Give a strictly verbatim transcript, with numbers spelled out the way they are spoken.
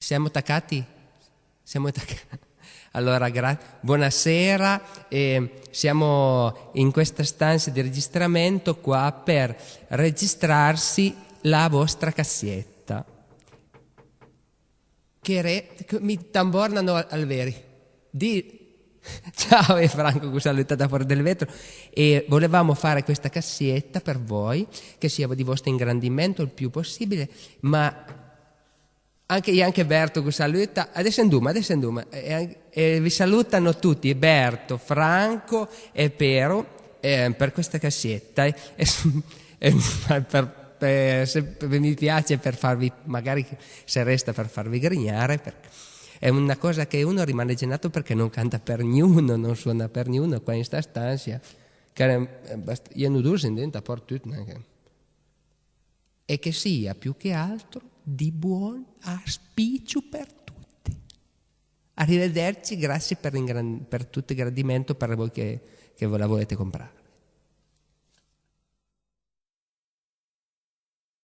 Siamo attaccati? Siamo attaccati. Allora, gra- buonasera. Eh, siamo in questa stanza di registramento qua per registrarsi la vostra cassietta. Che re- che mi tambornano al, al veri. Di Ciao, è Franco, che saluta da fuori del vetro. E volevamo fare questa cassietta per voi, che sia di vostro ingrandimento il più possibile, ma anche io, anche Berto, che saluta. Adesso anduma, adesso anduma. E, e vi salutano tutti, Berto, Franco e Pero, eh, per questa cassietta. E, e, e per, per, se mi piace per farvi, magari se resta per farvi grignare, perché è una cosa che uno rimane genato perché non canta per niuno, non suona per niuno qua in sta stanza. Che, eh, bast- io non uso niente, porto tutto, neanche. E che sia più che altro di buon auspicio per tutti. Arrivederci, grazie per, ringran- per tutto il gradimento per voi che, che ve la volete comprare.